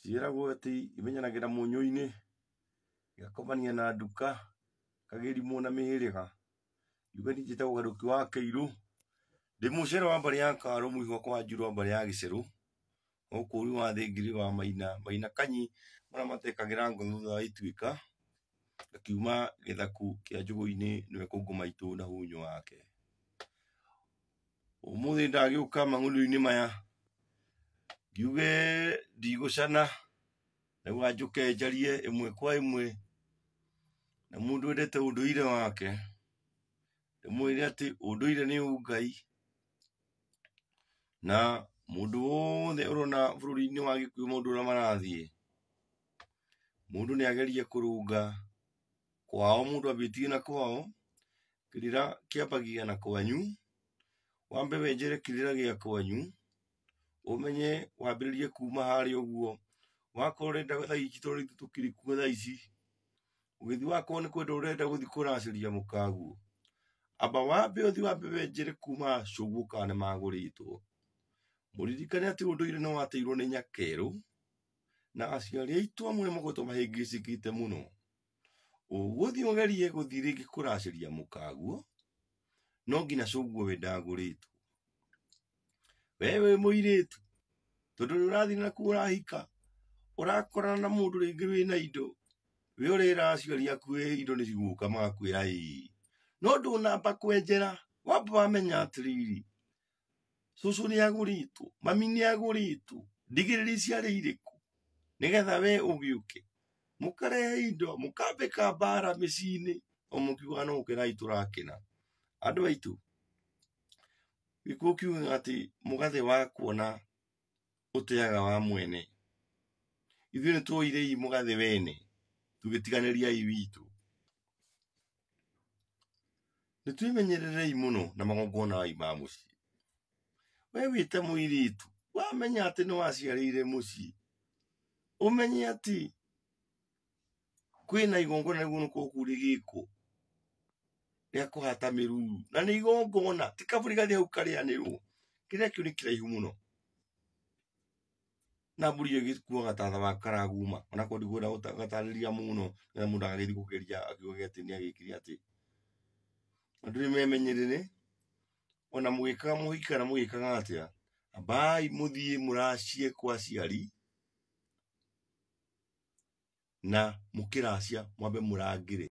Ciĩragwo atĩ imenyanagĩra mũnyũ-inĩ, igakomania na nduka, ikagĩrimwo na mĩhĩrĩga. Njuge niĩ njĩtagwo Garuki wa Kĩirũ, ndĩ mũcere wa mbarĩ ya Karũ, mũihwa kwa Njirũ wa mbarĩ ya Gĩcerũ, ũkũri wa Thĩngiri wa Maina, Maina Kanyi, marĩa matekagĩra ngo thutha wa ituĩka, akiuma gĩthaku kĩa Njũgũ-inĩ nĩwe kũngũ maitũ na hunyũ wake. Ũmũthĩ ndagĩũka mang'ũrĩ-inĩ maya, ngiuge ndigũcana, rĩu njũke njarie ĩmwe kwa ĩmwe na mũndũ wendete ũndũire wake, ndĩmwĩre atĩ ũndũire nĩ ũngai, na mũndũ wothe ũrona bũrũri-inĩ wa Gĩkũyũ maũndũ ũrĩa marathiĩ, mũndũ nĩ agerie kũrũnga kwao, mũndũ ambĩtie na kwao, kĩrĩra kĩambagia na kwanyu, wambe wenjere kĩrĩra gĩa kwanyu, ũmenye wambĩrĩrie kuma harĩa ũguo, wakorwo ũrenda thaa ici tondũ ithuĩ tũkĩrĩ kuo thaa ici, ũgĩthiĩ wakorwo nĩ kwenda ũrenda gũthiĩ kũracĩria mũkaguo, amba wambe ũthiĩ wambe wenjere kuma cũguo kana nĩ magũrĩtwo. Mũririkane atĩ ũndũire nĩ wateirwo nĩ nyakerũ, na aciari aitũ amwe nĩ makoretwo mahĩngĩcĩkĩte mũno. Ũgũthiĩ ũgerie gũthiĩ rĩngĩ kũracĩria mũkaguo, no nginya cũguo we ndagũrĩtwo. We wĩ mũirĩtu, tondũ nĩ ũrathiĩ nakuo ũrahika, ũrakorana na mũndũ rĩngĩ wĩna indo, we ũrera aciari aku ĩ indo nĩ cigũka magakwĩra ĩĩ, no ndũnamba kwenjera, wamba wamenya atĩrĩrĩ, cũcũ nĩ agũrĩtwo, mami nĩ agũrĩtwo, ndigĩrĩri ciarĩ irĩkũ, nĩgetha we ũgĩũke, mũkarehe indo, mũkambĩka mbara mĩciĩ-inĩ, o mũkiugaga no gũkena tũrakena. Andũ aitũ, Gĩkũyũ kiugaga atĩ mũgathĩ wa kuona ũteaga wa mwene. Ithuĩ nĩ tuoirei mũgathĩ wene, tũgĩtiganĩria ai witũ. Nĩ twĩmenyererei mũno na magongona ma mũciĩ. We wĩta mũirĩtu, wamenya atĩ nĩ waciarĩire mũciĩ, ũmenye atĩ kwĩna igongona rĩguo nĩkorwo kũu rĩgĩkwo rĩa kũhata mĩruru, na nĩ igongona, ti kabũri gathiĩ hau karĩanĩrwo, kĩrĩa kĩu nĩ kĩraihu mũno, na mbũri ĩyo ĩgĩkuaga ta thawa karaguma, onakorwo ndikwenda gũtarĩria mũno, nĩgetha mũndũ agagĩthiĩ kũgeria akiuge atĩ nĩ agĩkire atĩ. Andũ nĩ memenyerere, ona mũgĩkaga mũhiki kana mũgĩkaga atĩa, ambai mũthiĩ mũracie kwa aciari, na mũkĩracia mwambe mũrangĩre.